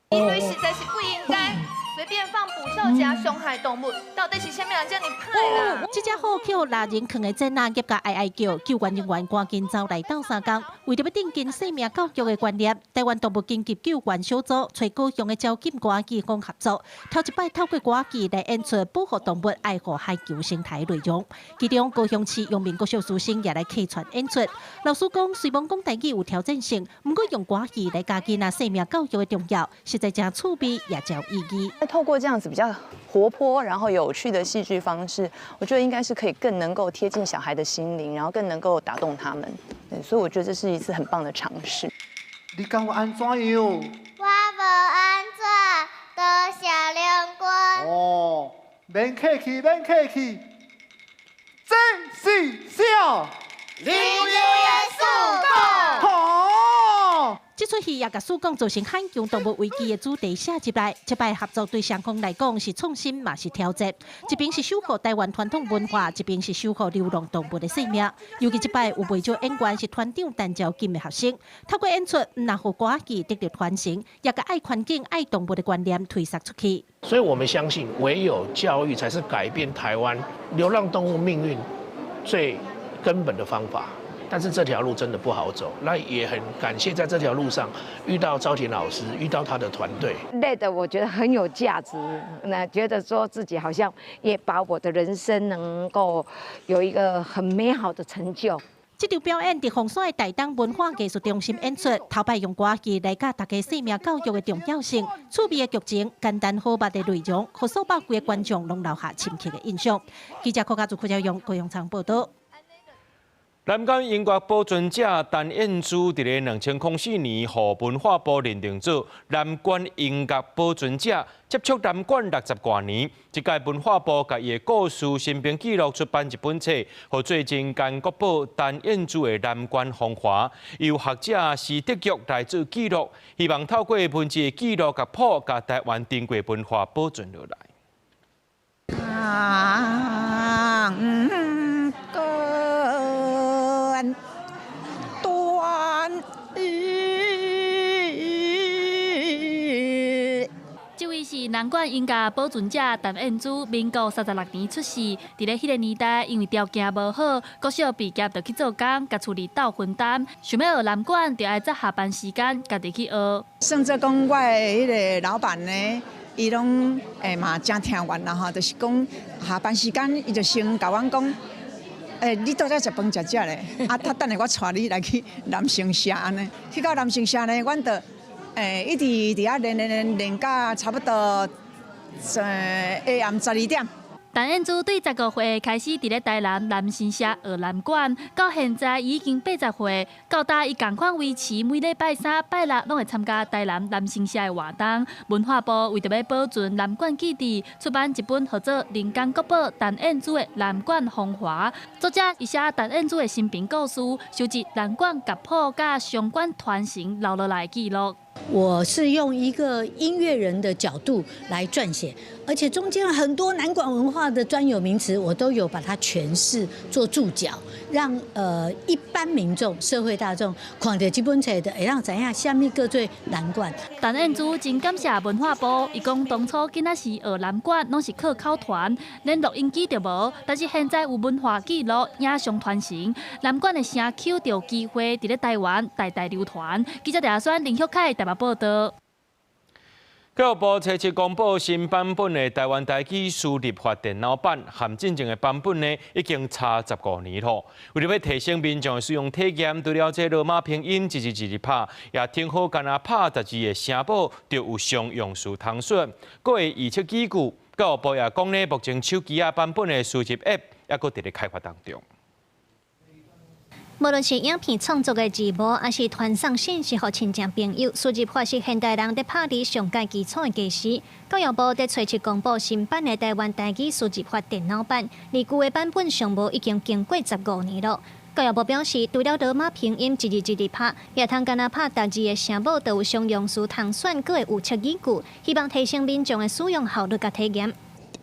因為實在是不應該隨便放捕獸夾傷害動物，到底是啥物人遮爾歹啦？這隻好予獵人囥的展仔，急共哀哀叫，救援人員趕緊走來鬥相共，為著欲奠根生命教育的觀念，台灣動物緊急救援小組揣高雄的招金歌戲坊合作，頭一擺透過歌劇來演出保護動物、愛護海洋生態內容。其中高雄市陽明國小師生也來客串演出。老師講，雖罔講台語有挑戰性，毋過用歌戲來教囡仔生命教育的重要，實在誠趣味，也誠有意義。透過這樣子比較活潑，然後有趣的戲劇方式，我覺得應該是可以更能夠貼近小孩的心靈，然後更能夠打動他們。對，所以我覺得這是一次很棒的嘗試。你感覺按怎樣？我無按怎，多謝兩軍。哦，免客氣，免客氣。這是啥？林耶穌好。這這齣戲也共使講造成罕見動物危機的主題寫入來，這擺合作對雙方來講是創新嘛是挑戰。一邊是守護台灣傳統文化，一邊是守護流浪動物的性命。尤其這擺有袂少演員是團長陳昭金的學生，透過演出，毋但予歌仔戲得著傳承，也共愛環境、愛動物的觀念推捒出去。所以我們相信，唯有教育才是改變台灣流浪動物命運最根本的方法。但是這條路真的不好走，那也很感謝在這條路上遇到昭婷老師，遇到他的團隊。累的我覺得很有價值，那覺得說自己好像也把我的人生能夠有一個很美好的成就。這場表演佇鳳山的台東文化藝術中心演出，頭擺用歌仔戲來教大家生命教育的重要性，趣味的劇情、簡單好捌的內容，予數百幾个觀眾攏留下深刻的印象。記者柯家祖、柯家勇、高永昌報道。南管音樂保存者陳燕珠佇咧2004年，予文化部認定做南管音樂保存者，接觸南管六十外年。這屆文化部共伊的故事、生平記錄出版一本冊，號做人間國寶陳燕珠的南管風華，由學者施德玉來做記錄，希望透過文字的記錄佮譜，共台灣珍貴文化保存落來。啊斷這位是南管音樂保存者陳燕珠，民國36年出世。佇咧彼个年代，因為條件無好，國小畢業就去做工，共厝裡鬥分擔。想欲學南管，就愛擇下班時間，家己去學。算做講，我的彼个老闆呢，伊攏會嘛誠疼阮啦吼，就是講下班時間，伊就先共阮講。欸，你倒遮食飯食食咧，啊，他等下我帶你來去南生社按呢，去到南生社呢，阮就一直佇遐練練練練到差不多下暗12點。陳燕珠對15歲開始佇咧台南南新社學南管，到現在已經80歲。到今伊仝款維持每禮拜三、拜六攏會參加台南南新社的活動。文化部為著欲保存南管基地，出版一本號做《人間國寶陳燕珠的南管風華》。作者伊寫陳燕珠的生平故事，收集南管樂譜佮相關傳承留落來記錄。我是用一個音樂人的角度來撰寫，而且中間很多南管文化的專有名詞，我都有把它詮釋做注腳，讓一般民眾、社會大眾看著這本冊就會當知影啥物叫做南管。陳燕珠真感謝文化部，伊講當初囡仔時學南管，攏是靠口傳，連錄音機都無，但是現在有文化記錄、影像傳承，南管的聲曲就有機會佇咧台灣代代流傳。記者鄭阿選、林旭凱台北報道。教育部初七公布新版本的台灣台語輸入法電腦版，和進前的版本呢已經差15年咯。為著欲提升民眾的使用體驗，除了這羅馬拼音一字一字拍，也聽好干焦拍逐字的聲母，就有常用詞通選，閣會預測語句。教育部也講呢，目前手機仔版本的輸入 App 猶閣佇咧開發當中。無論是影片創作的字幕，抑是傳送信息予親戚朋友，輸入法是現代人佇拍字上蓋基礎的技術。教育部佇初七公布新版的台灣台語輸入法電腦版，而舊的版本上無已經經過15年了。教育部表示，除了羅馬拼音一字一字拍，也通干焦拍逐字的聲母，就有常用詞通選，閣會預測語句，希望提升民眾的使用效率佮體驗。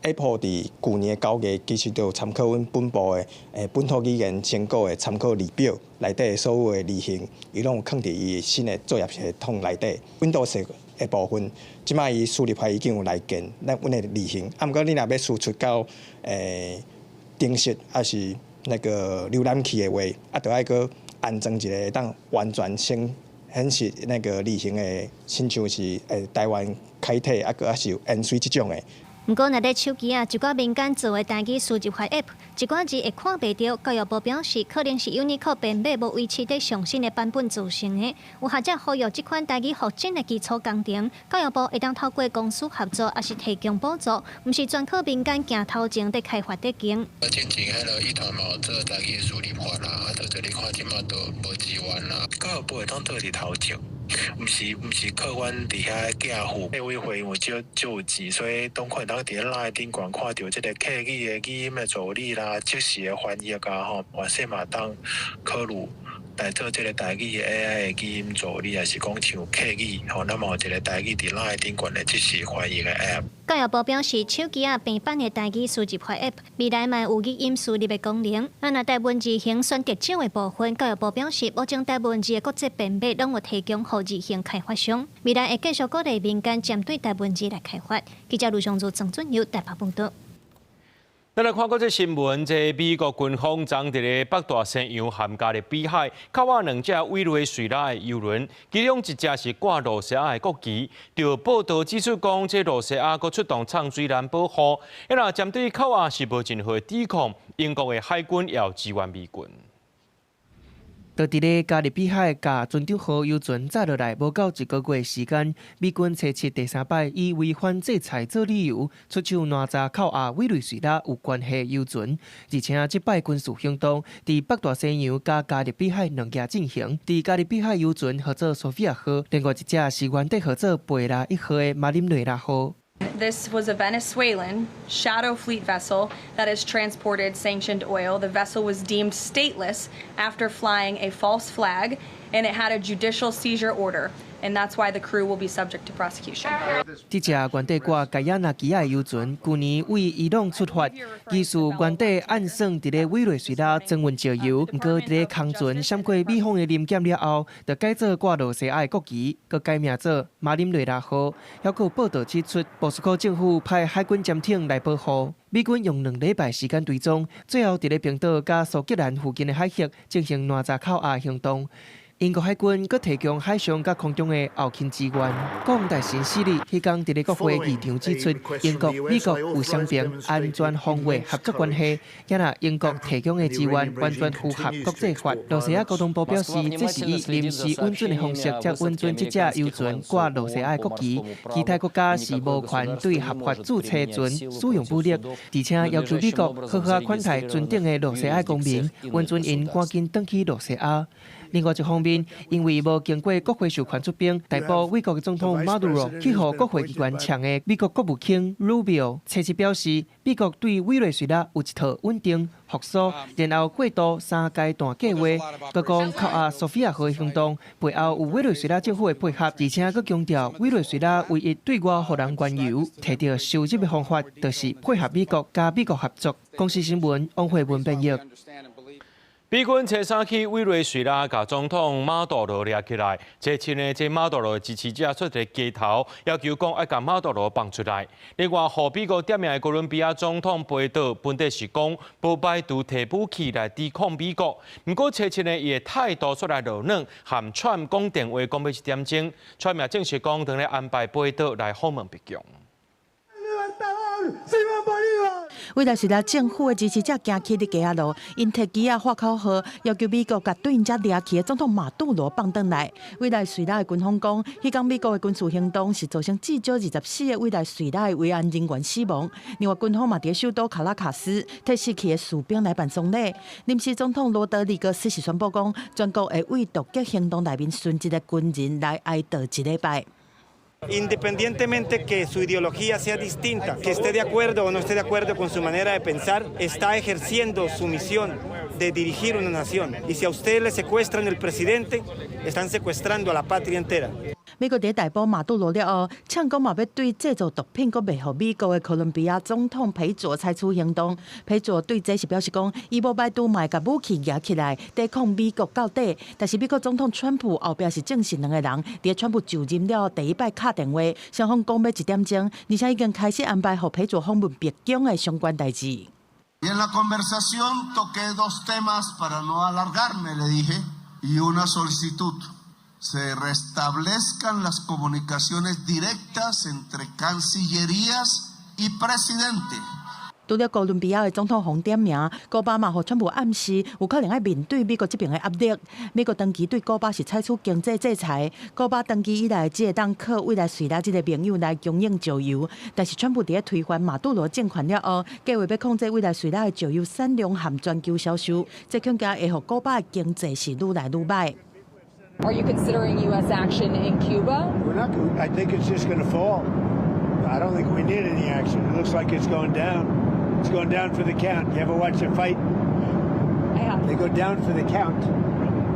Apple 佇舊年9月，其實就有參考阮本部的本土語言成果的參考字表內底所有的字型，伊攏有囥佇伊新的作業系統內底。Windows 的部分，這擺伊輸入法已經有內建咱阮的字型，啊，毋過你若欲輸出到程式，抑是那個瀏覽器的話，啊，著愛閣安裝一個會當完全顯顯示那個字型的，親像是台灣楷體，啊，閣抑是鉛水這種的。毋過，若佇手機仔，一寡民間做的台語輸入法 App，一寡字會看袂著。教育部表示，可能是 Unicode 編碼無維持佇上新的版本造成的。有學者呼籲，這款台語復振的基礎工程，教育部會當透過公私合作，抑是提供補助，毋是全靠民間行頭前佇開發得經。進前彼个一團嘛有做台語輸入法啦，啊，到這你看這馬都無支援啦。教育部會當做佇頭前。毋是靠阮佇遐寄付，客委會因為少少有錢，所以當可能當佇咧 LINE 頂懸看著這个客語的語音的助理啦，即時的翻譯啊吼，嘛說嘛當考慮來做這个台語 AI 的語音助理，抑是講像客語，吼，咱嘛有一个台語佇 LINE 頂懸的即時翻譯的 App。教育部表示，手機仔平板的台語輸入法 App 未來嘛有語音輸入的功能。啊，若台文字型選擇少的部分，教育部表示，目前台文字的國際編碼攏有提供予字型開發商，未來會繼續鼓勵民間針對台文字來開發。記者盧尚如、曾俊友台北報導。咱來看國際新聞，這美國軍方昨佇咧北大西洋和加勒比海，扣押兩隻委內瑞拉的油輪，其中一隻是掛露西亞的國旗。就報道指出講，這露西亞閣出動藏水艦保護，啊，若針對扣押是無任何指控，英國的海軍也有支援美軍。就佇咧加勒比海共船長號油船載落來，無夠一個月時間，美軍初七第三擺以違反制裁做理由，出手攔查扣押委內瑞拉有關係油船，而且這擺軍事行動佇北大西洋佮加勒比海兩岸進行。佇加勒比海油船號做索菲亞號，另外一隻是原底號做貝拉一號的馬林內拉號。 This was a Venezuelan shadow fleet vessel that has transported sanctioned oil. The vessel was deemed stateless after flying a false flag, and it had a judicial seizure order, and that's why the crew will be subject to prosecution. 這隻原底掛蓋亞那旗仔的油船，舊年對伊朗出發，疑似原底按算佇咧委內瑞拉裝運石油，毋過佇咧空船閃過美方的臨檢了後，就改做掛露西亞的國旗，閣改名做馬林內拉號。還閣有報道指出，莫斯科政府派海軍潛艇來保護。美軍用2禮拜時間追蹤，最後佇咧冰島佮蘇格蘭附近的海域進行攔查扣押行動。英國海軍閣提供海上佮空中的後勤支援。國防大臣史利彼工佇咧國會議場指出，英國、美國有雙邊安全防衛合作關係，也若英國提供的支援完全符合國際法。露西亞國防部表示，這是以臨時允准的方式，才允准這隻油船掛露西亞的國旗。其他國家是無權對合法註冊船使用武力，而且要求美國好好款待船頂的露西亞公民，允准𪜶趕緊轉去露西亞。另外一方面，因為無經過國會授權出兵，逮捕美國的總統馬杜羅去予國會議員嗆的美國國務卿魯比奧，初七表示，美國對委內瑞拉有一套穩定、復甦，然後過渡三階段計劃。閣講扣押索菲亞號行動背後有委內瑞拉政府的配合，而且閣強調委內瑞拉唯一對外予人原油提著收入的方法，就是配合美國佮美國合作。公視新聞王慧文編譯。美軍初三去委內瑞拉，共總統馬杜羅掠起來。這次呢，這馬杜羅支持者出佇街頭，要求講愛共馬杜羅放出來。另外，予美國點名的哥倫比亞總統裴卓，本底是講無排除提武器來抵抗美國。毋過，初七呢，伊的態度出來落軟，和川普講電話講欲一點鐘，川普也證實講，正咧安排裴卓來訪問白宮。委內瑞拉政府的支持者行去佇街仔路，𪜶提旗仔喊口號，要求美國共對𪜶遮掠去的總統馬杜羅放轉來。委內瑞拉的軍方講，彼工美國的軍事行動是造成至少24個委內瑞拉的維安人員死亡。另外，軍方嘛佇首都卡拉卡斯提死去的士兵來辦喪禮。臨時總統羅德里格斯是宣布講，全國會為突擊行動內面殉職的軍人來哀悼一禮拜。 Independientemente que su ideología sea distinta, que esté de acuerdo o no esté de acuerdo con su manera de pensar, está ejerciendo su misión de dirigir una nación. Y si a usted le secuestran el presidente, están secuestrando a la patria entera. 美國佇逮捕馬杜羅了後，嗆講嘛欲對製造毒品閣賣予美國的哥倫比亞總統裴卓採取行動。裴卓對這是表示講，伊無排除嘛會共武器舉起來抵抗美國到底。但是美國總統川普後壁是證實兩個人，佇川普就任了後第一擺敲電話，雙方講欲一點鐘，而且已經開始安排予裴卓訪問白宮的相關代誌。 Y en la conversación toqué dos temas para no alargarme, le dije, y una solicitud. Se restablezcan las comunicaciones directas entre cancillerías y presidente. 除了哥倫比亞的總統予點名，古巴嘛予川普暗示有可能愛面對美國這邊的壓力。美國長期對古巴是採取經濟制裁，古巴長期以來只會當靠委內瑞拉這個盟友來供應石油。但是川普佇咧推翻馬杜羅政權了後，計劃欲控制委內瑞拉的石油產量和全球銷售，這恐驚會予古巴的經濟是愈來愈䆀。 Are you considering U.S. action in Cuba? We're not. I think it's just going to fall. I don't think we need any action. It looks like it's going down. It's going down for the count. You ever watch a fight? I have. They go down for the count.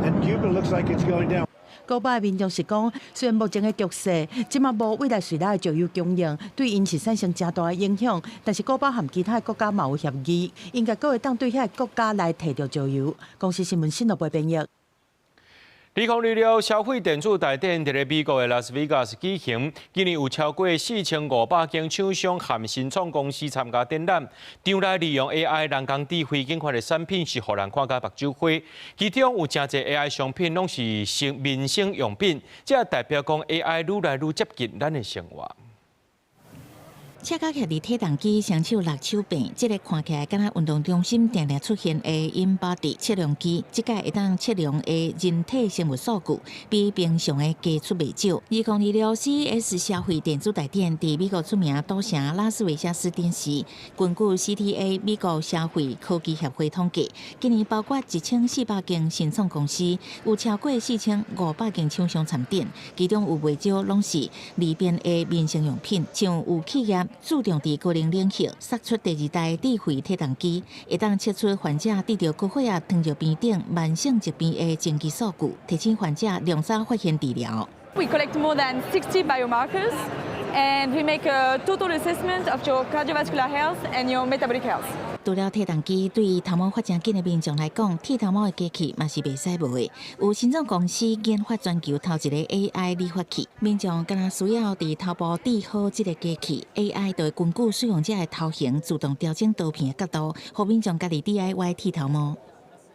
And Cuba looks like it's going down. 古巴的民眾是講，雖然目前的局勢，這馬無委內瑞拉的石油供應，對𪜶是產生誠大的影響，但是古巴和其他的國家嘛有協議，應該閣會當對遐个國家來提著石油。公視新聞新羅編譯。2026消費電子大展佇咧美國的拉斯維加斯舉行，今年有超過4500間廠商和新創公司參加展覽。場內利用 AI 人工智慧研發的產品是予人看甲目睭花，其中有誠濟 AI 商品攏是生民生用品，這代表講 AI 愈來愈接近咱的生活。車架徛佇體重機，雙手搦手柄，這个看起來敢若運動中心定定出現的 InBody 測量機，這擺會當測量的人體生物數據，比平常的加出袂少。2026 CES 消費電子大展佇美國出名賭城拉斯維加斯展示。根據 CTA 美國消費科技協會統計，今年包括1400間新創公司，有超過4500間廠商參展，其中有袂少攏是利便的民生用品，像有企業注重佇個人領域，釋出第二代智慧體重機，會當測出患者得著高血壓、糖尿病等慢性疾病的前期數據，提醒患者量早發現治療。 We collect more than 60 biomarkers and we make a total assessment of your cardiovascular health and your metabolic health. 除了體重機，對頭毛發誠緊的民眾來講，剃頭毛的機器嘛是袂使無的。有新創公司研發全球頭一個 AI 理髮器，民眾敢若需要佇頭部置好這个機器，AI 就會根據使用者的頭型自動調整刀片的角度，予民眾家己 DIY 剃頭毛。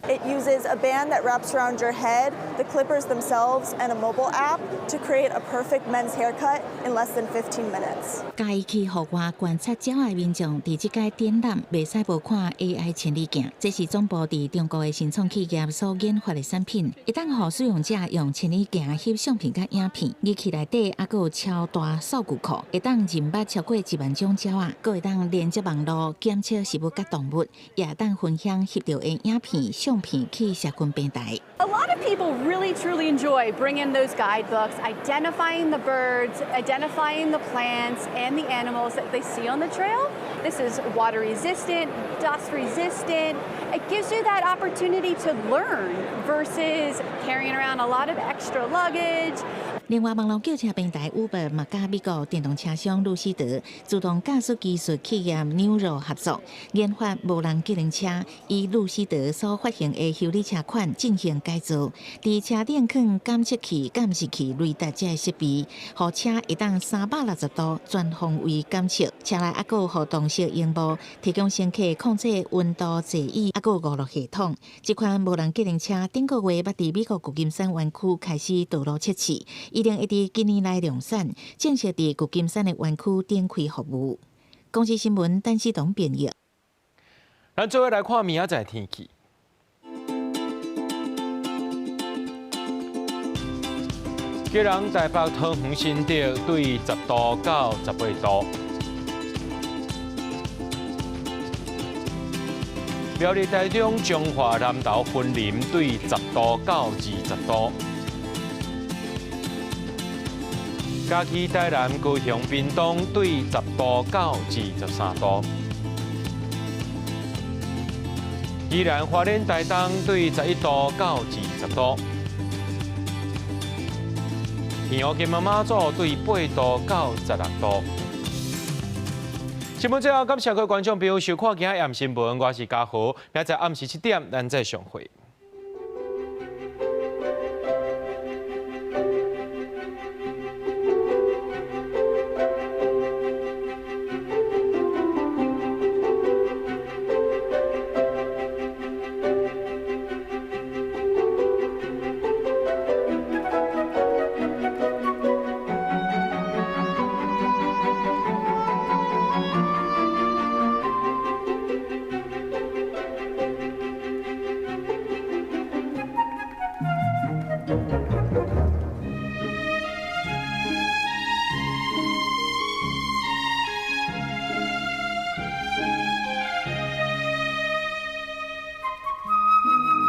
It uses a band that wraps around your head, the clippers themselves, and a mobile app to create a perfect men's haircut in less than 15 minutes. 佮意去戶外觀察鳥的民眾，佇這擺展覽袂使無看 AI 千里鏡，這是總部佇中國的新創企業所研發的產品，會當予使用者用千里鏡翕相片佮影片，儀器內底猶閣有超大數據庫，會當認捌超過1萬種鳥仔，閣會當連接網路檢測食物佮動物，也會當分享翕著的影片、相片去社群平台。 A lot of people really truly enjoy bringing those guidebooks, identifying the birds, identifying the plants and the animals that they see on the trail. This is water resistant, dust resistant. It gives you that opportunity to learn versus carrying around a lot of extra luggage. 另外，網路叫車平台 Uber 嘛，佮美國電動車商路西德自動駕駛技術企業 Nuro 合作，研發無人計程車，以路西德所發行的修理車款進行改造，佇車頂囥感測器、監視器、雷達這的設備，予車會當360度全方位監測。車內猶閣有互動式螢幕，提供乘客控制溫度、座椅，猶閣有娛樂系統。這款無人計程車頂個月欲佇美國舊金山灣區開始道路測試。一定會佇今年內量產，正式佇舊金山的園區展開服務。公視新聞陳思彤編譯。咱做伙來看明仔載天氣。基隆、台北、桃園、新竹對10度到18度。苗栗、台中、彰化、南投、雲林對10度到20度。嘉義、台南、高雄、屏東對10度到23度。宜蘭、花蓮、台東對11度到20度。澎湖、金門、馬祖對8度到16度。新聞最後，感謝各位觀眾朋友收看今仔暗新聞，我是嘉豪，明仔載暗時7點，咱再相會。